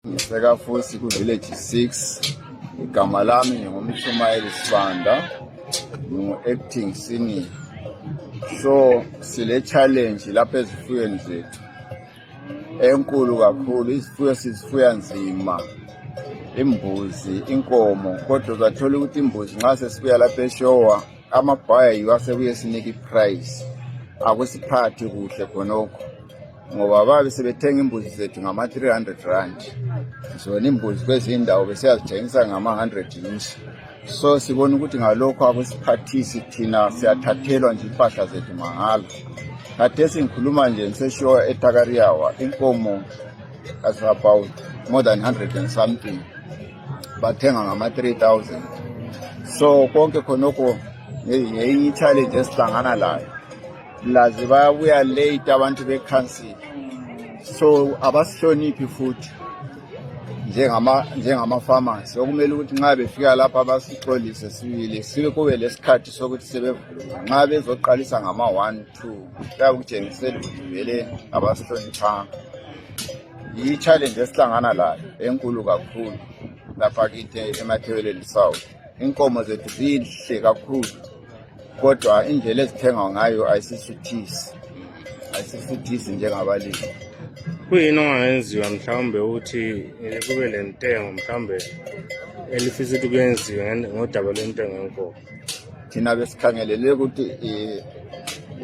Ngiseka futhi ku village 6. Igama lami ngumshumayeli Sibanda, acting senior. So sile challenge lapha ezifuyweni zethu enkulu kakhulu. Izifuyo sizifuya nzima, imbuzi, inkomo, kodwa uzathola ukuthi imbuzi nxa sesibuya lapha eShowa amabhaya yiwa sebuye sinika iprice. Akusiphathi kuhle khonokho ngoba babe sebethenga imbuzi zethu ngama 300 rand. Zona imbuzi kwezindawo besiyazithengisa ngama 100 each. So sibona ukuthi ngalokho akusiphathisi, thina siyathathelwa nje impahla zethu mahala. Khathesi ngikhuluma nje ngiseshowa eTakariyawa, inkomo as about more than 100 and something bathenga ngama 3000. So konke khonokho ngenye challenge esihlangana layo. Lazi bayabuya late abantu be-council, so abasihloniphi futhi njengama farmers. Okumele ukuthi nxa befika lapha abasixolise sibili sibe kube lesikhathi sokuthi sebevula. Nxa bezoqalisa ngama 1-2 kuyakutshengisela ukuthi vele abasihloniphanga. Yi-challenge esihlangana layo enkulu kakhulu lapha kithi eMathebeleni South. Inkomo zethu zihle kakhulu, kodwa indlela ezithengwa ngayo ayisisuthisi njengabalimi. Kuyini ongenziwa mhlawumbe ukuthi kube lentengo mhlawumbe elifisa ukuthi kuyenziwe ngodaba lwentengo yenkomo? Thina besikhangelele ukuthi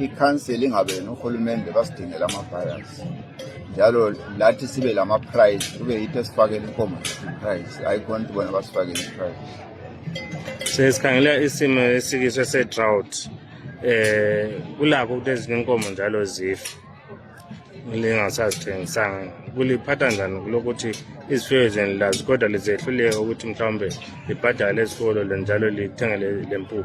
i-council ingabe nohulumende basidingela ama-buyers, njalo lathi sibe lama price, kube yithi esifakele inkomo price, ayikhona ukuthi bona basifakele price. Sesikhangela isimo esikiswe se-drought, kulakho ukuthi ezinye inkomo njalo zife lingasazithengisanga. Kuliphatha njani kulokuthi izifuyo zenu lazi kodwa lizehluleka ukuthi mhlawumbe libhadale esifuyo njalo lithengele lempuphu?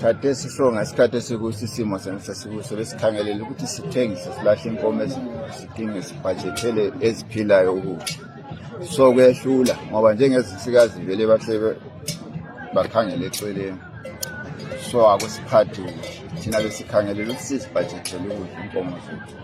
Khathesi so ngesikhathi esikuso isimo sesikuso besikhangelele ukuthi sithengise silahle inkomo esidinge sibhajethele eziphilayo ukudla. So kuyehlula ngoba njengezinsikazi vele bahle bakhangele eceleni, so akusiphathi thina besikhangelele ukuthi sizibhajethele ukudla inkomo zethu.